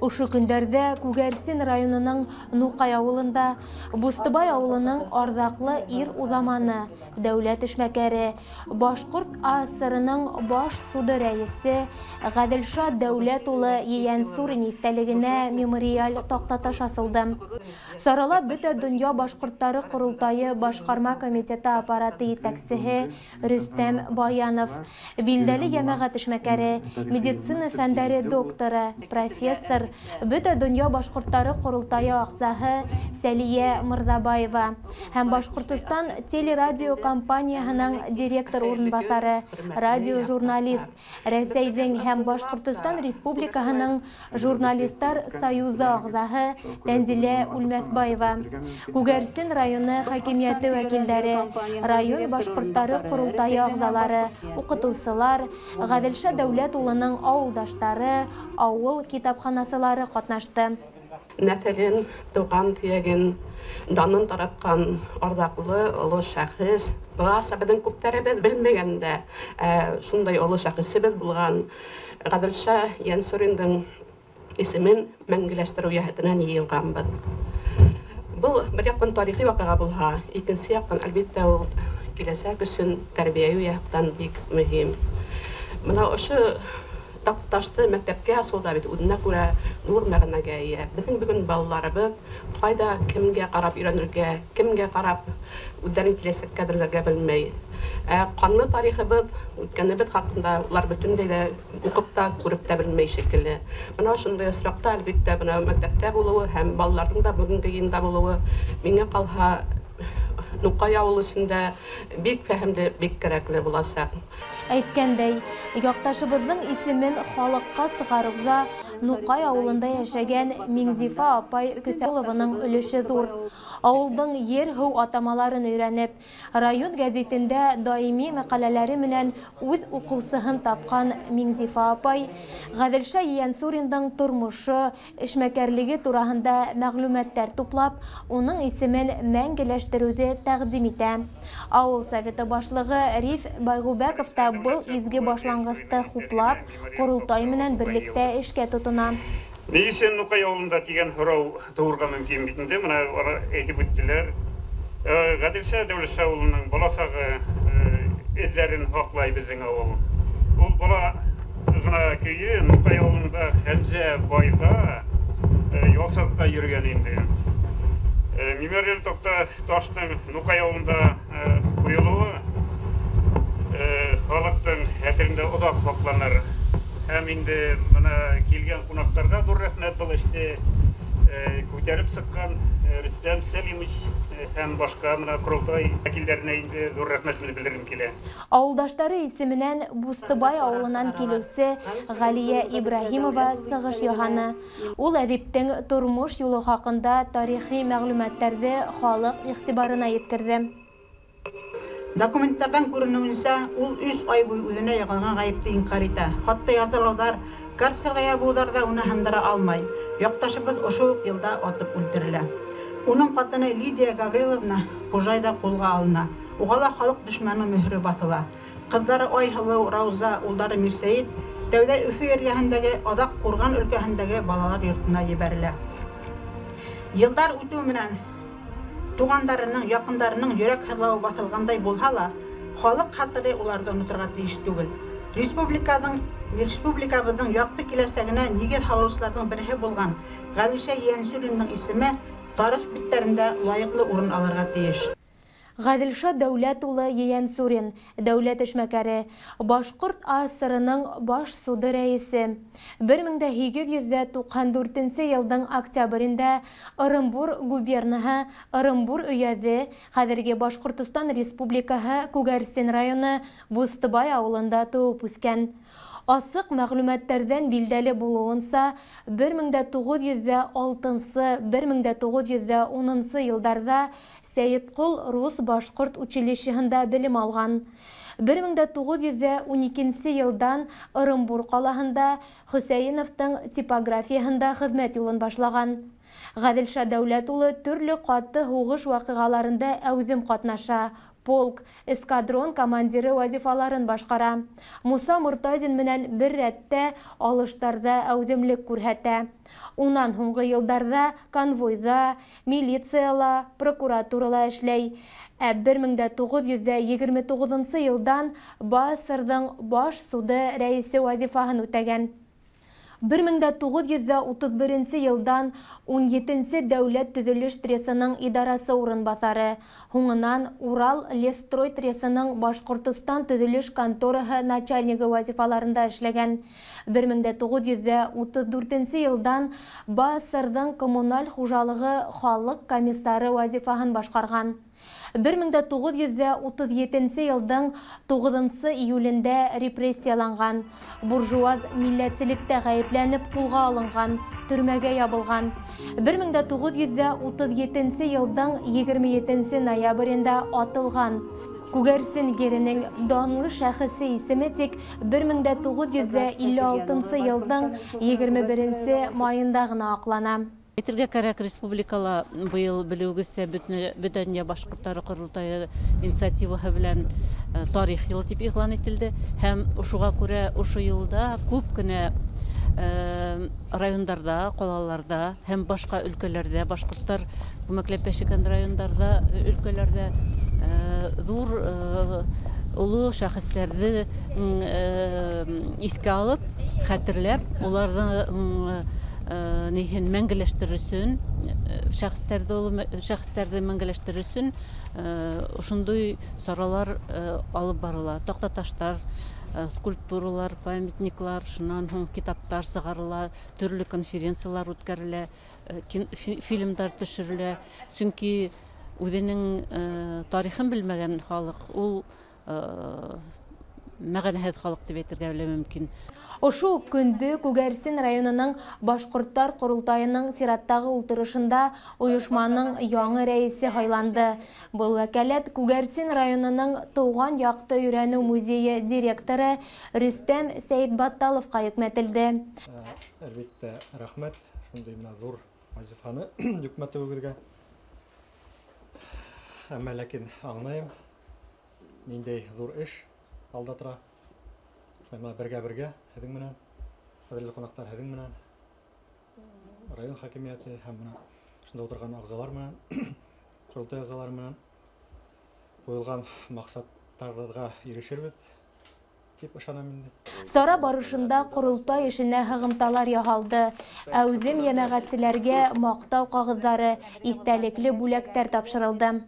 Ошо көндәрҙә Күгәрсен районының Нуҡай ауылында Бустыбай ауылының арҙаҡлы ир уҙаманы, дәүләт эшмәкәре, Башҡорт АССРының баш суды рәйесе Ғәҙелша Дәүләт улы Ейәнсурин иҫтәлегенә мемориаль таҡтаташ асылды. Сарала Бөтә донъя башҡорттары ҡоролтайы башҡарма комитеты аппараты етәксеһе Рөстәм Баянов, билдәле йәмәғәт эшмәкәре, медицина фәндәре докторы, профессор, Бөтә донъя башҡорттары ҡоролтайы ағзаһы Сәлиә Мырҙабаева һәм Башҡортостан телерадиокомпанияһының директор урынбаҫары, радиожурналист, Рәсәйҙең һәм Башҡортостан Республикаһының журналистар союзы ағзаһы Тәнзилә Үлмәҫбаева, Күгәрсен районы хакимиәте вәкилдәре, район башҡорттары ҡоролтайы ағзалары, уҡытыусылар, Ғәҙелша Дәүләт улының ауылдаштары, ауыл китапханасылары ҡатнашты. Нәҫелен, тыуған төйәген, данын таратҡан арҙаҡлы оло шәхес. Бығаса беҙҙең күптәребеҙ белмәгән дә, шундай оло шәхесебеҙ булған Ғәҙелша Йәнсуриндың исемен мәңгеләштереү йәһәтенән йыйылғанбыҙ. Был бер яҡтан тарихи ваҡиға булһа, икенсе яҡтан, әлбиттә, ул киләсәк өсөн тәрбиәүи яҡтан бик мөһим. Бына ошо таҡташты мәктәпкә асыу ҙа бит үҙенә күрә ҙур мәғәнәгә эйә. Беҙҙең бөгөн балаларыбыҙ ҡайҙа, кемгә ҡарап өйрәнергә, кемгә ҡарап үҙҙәрен киләсәккә әҙерләргә белмәй. Ә ҡанлы тарихыбыҙ, үткәнебеҙ хаҡында улар бөтөнләй ҙә уҡып та, күреп тә белмәй шикелле. Бына ошондай осраҡта, әлбиттә, бына мәктәптә булыуы һәм балаларҙың да бөгөнгө йыйында булыуы миңә ҡалһа Нуҡай ауылы өсөн дә бик фәһемле, бик кәрәкле буласаҡ. Әйткәндәй, яҡташыбыҙҙың исемен халыҡҡа сығарыуҙа Нуҡай ауылында йәшәгән Миңзифа апай Көҫәлованың өлөшө ҙур. Ауылдың ер-һыу атамаларын өйрәнеп, район гәзитендә даими мәҡәләләре менән үҙ уҡыусыһын тапҡан Миңзифа апай Ғәҙелша Ейәнсуриндың тормошо, эшмәкәрлеге тураһында мәғлүмәттәр туплап, уның исемен мәңгеләштереүҙе тәҡдим итә. Ауыл советы башлығы Риф Байғубәков та был изге башланғысты хуплап, ҡоролтай менән берлектә эшкә тотона. Ни өсөн Нуҡай ауылында тигән һорау тыуырға мөмкин бит инде, бына әйтеп үттеләр. Ғәҙелша Дәүләтша улының бала сағы эҙҙәрен һаҡлай беҙҙең ауыл. Ул бала ғына көйө Нуҡай ауылында Хәмзә байҙа ялсаҡта йөрөгән инде. Мемориаль таҡта таштың Нуҡай ауылында ҡуйылыуы халыҡтың хәтерендә оҙаҡ һаҡланыр. Һәм инде бына килгән ҡунаҡтарға ҙур рәхмәт, был эште күтәреп сыҡҡан Рөстәм Сәлимович һәм башҡа бына ҡоролтай вәкилдәренә инде ҙур рәхмәтемде белдергем килә. Ауылдаштары исеменән Бустыбай ауылынан килеүсе Ғәлиә Ибраһимова сығыш яһаны. Ул әҙиптең тормош юлы хаҡында тарихи мәғлүмәттәрҙе халыҡ иғтибарына еткерҙе. Документтарҙан күренеүенсә, ул 3 ай буйы үҙенә яғылған ғәйепте инҡар итә. Хатта язалауҙар, карцерға ябыуҙар ҙа уны һындыра алмай. Яҡташыбыҙ ошо уҡ йылда атып үлтерелә. Уның ҡатыны Лидия Гавриловна Пужайҙа ҡулға алына. Уға ла халыҡ дошманы мөһөрө баҫыла. Ҡыҙҙары Айһылыу, Рауза, улдары Мирсәйет тәүҙә Өфө эргәһендәге, аҙаҡ Ҡурған өлкәһендәге балалар йортона ебәрелә. Йылдар үтеү менән туғандарының, яҡындарының йөрәк һыҙлауы баҫылғандай булһа ла, халыҡ хәтере уларҙы оноторға тейеш түгел. Республикабыҙҙың яҡты киләсәгенә нигеҙ һалыусыларҙың береһе булған Ғәҙелша Ейәнсуриндың исеме тарих биттәрендә лайыҡлы урын алырға тейеш. Ғәҙелша Дәүләт улы Ейәнсурин, дәүләт эшмәкәре, Башҡорт АССРының баш суды рәйесе. 1894 йылдың октябрендә Ырымбур губернаһы, Ырымбур өйәҙе, хәҙерге Башҡортостан Республикаһы Күгәрсен районы Бустыбай ауылында тыуып үҫкән. Асыҡ мәғлүмәттәрҙән билдәле булыуынса, 1906-1910 йылдарҙа Сәйетҡол рус башҡорт училищеһында белем алған. 1912 йылдан Ырымбур ҡалаһында Хөсәйеновтың типографияһында хеҙмәт юлын башлаған. Ғәҙелша Дәүләт улы төрлө ҡаты һуғыш ваҡиғаларында әүҙем ҡатнаша, Полк, эскадрон командиры вазифаларын башҡара. Муса Мортазин менән бер рәттә алыштарҙа әүҙемлек күрһәтә. Унан һуңғы йылдарҙа конвойҙа, милицияла, прокуратурала эшләй. Ә 1929 йылдан БАССРҙың баш суды рәйесе вазифаһын үтәгән. 1931 йылдан 17-нсе дәүләт төҙөлөш тресының идарасы урынбаҫары, һуңынан Урал лесстрой тресының Башҡортостан төҙөлөш контораһы начальнигы вазифаларында эшләгән. 1934 йылдан БАССРҙың коммуналь хужалығы халыҡ комиссары вазифаһын башҡарған. 1937 йылдың 9 июлендә репрессияланған, буржуаз милләтселектә ғәйепләнеп ҡулға алынған, төрмәгә ябылған. 1937 йылдың 27 ноябрендә атылған. Күгәрсен еренең данлы шәхесе исеме тик 1956 йылдың 21 майында ғына аҡлана. Әйтергә кәрәк, республикала быйыл белеүегеҙсә бөтә донъя башҡорттары ҡоролтайы инициативаһы белән тарих йылы тип иғлан ителде, һәм шуға күрә ошо йылда күп кенә райондарҙа, ҡалаларҙа һәм башҡа өлкәләрҙә башҡорттар күмәкләп йәшәгән райондарҙа, өлкәләрҙә ҙур оло шәхестәрҙе иҫкә алып, хәтерләп, уларҙы нейһен мәңгеләштерер өсөн, шәхестәрҙе мәңгеләштерер өсөн ошондай саралар алып барыла. Таҡтаташтар, скульптуралар, памятниклар, шунан һуң китаптар сығарыла, төрлө конференциялар үткәрелә, фильмдар төшөрөлә. Сөнки үҙенең тарихын белмәгән халыҡ ул мәғәнәһеҙ халыҡ тип әйтергә лә мөмкин. Ошо уҡ көндө Күгәрсен районының Башҡорттар ҡоролтайының сираттағы ултырышында ойошманың яңы рәйесе һайланды. Был вәкәләт Күгәрсен районының тыуған яҡты өйрәнеү музейы директоры Рөстәм Сәйетбатталовҡа йөкмәтелде. Әлбиттә, рәхмәт, шундай менә ҙур вазифаны йөкмәтеүегеҙгә. Әммә ләкин аңлайым, ниндәй ҙур эш алда тора. Шулай бергә-бергә һеҙҙең менән, ҡәҙерле ҡунаҡтар, һеҙҙең менән, район хакимиәте һәм менә шунда ултырған ағзалар менән, ҡоролтай ағзалары менән ҡуйылған маҡсаттарыбыҙға ирешербеҙ тип ышанам инде. Сара барышында ҡоролтай эшенә һығымталар яһалды. Әүҙем йәмәғәтселәргә маҡтау ҡағыҙҙары, иҫтәлекле бүләктәр тапшырылды.